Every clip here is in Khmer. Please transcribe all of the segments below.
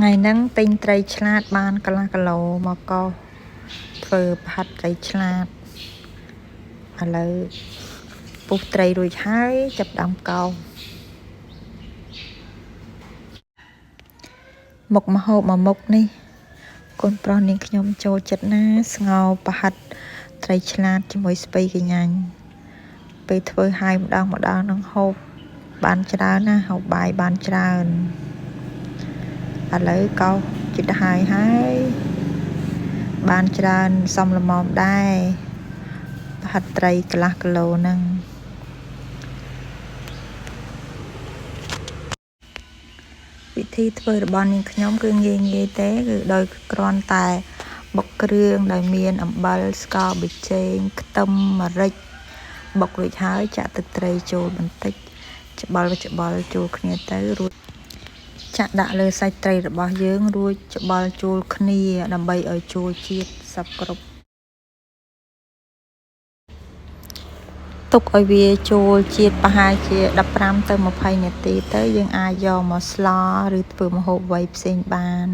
ថ្ងៃហ្នឹងទិញត្រីឆ្លាតបានកន្លះគីឡូមកកោសធ្វើប្រហិតត្រីឆ្លាតឥឡូវពុះត្រីរួចហើយចាប់ដើមកោសមុខម្ហូបមួយមុខនេះកូនប្រុសនាងខ្ញុំចូលចិត្តណាស្ងោរប្រហិតត្រីឆ្លាតជាមួយស្ពៃកញ្ញាញ់ពេលធ្វើហើយម្ដងម្ដងនឹងហូបបានច្រើនណាហូបបាយបានច្រើនឥឡូវកោសចិត្តហើយហើយបានច្រើនសំល្មមដែរប្រហិតត្រីកន្លះគីឡូហ្នឹងវិធីធ្វើរបស់នាងខ្ញុំគឺងាយងាយទេគឺដោយគ្រាន់តែបុកគ្រឿងដោយមានអំបិលស្ករប៊ីចេងខ្ទឹមម្រេចបុករួចហើយចាក់ទឹកត្រីចូលបន្តិចច្បល់ច្បល់ចូលគ្នាទៅរួចចាក់ដាក់លើសាច់ត្រីរបស់យើងរួចច្បល់ចូលគ្នាដើម្បីឲ្យចូលជាតិសព្វគ្រប់ទុកឲ្យវាចូលជាតិប្រហែលជា15ទៅ20នាទីទៅយើងអាចយកមកស្លឬធ្វើម្ហូបអ្វីផ្សេងបាន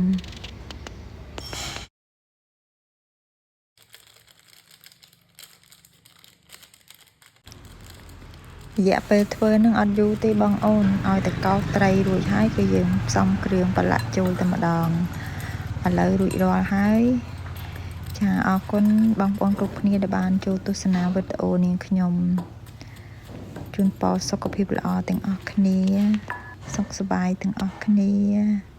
រយៈពេលធ្វើនឹងអត់យូរទេបងអូនឲ្យតែកោសត្រីរួចហើយគឺយើងផ្សំគ្រឿងប្រឡាក់ចូលតែម្ដងឥឡូវរួចរាល់ហើយចាអរគុណបងប្អូនគ្រប់គ្នាដែលបានចូលទស្សនាវីដេអូនាងខ្ញុំជូនពរសុខភាពល្អទាំងអស់គ្នាសុខសប្បាយទាំងអស់គ្នា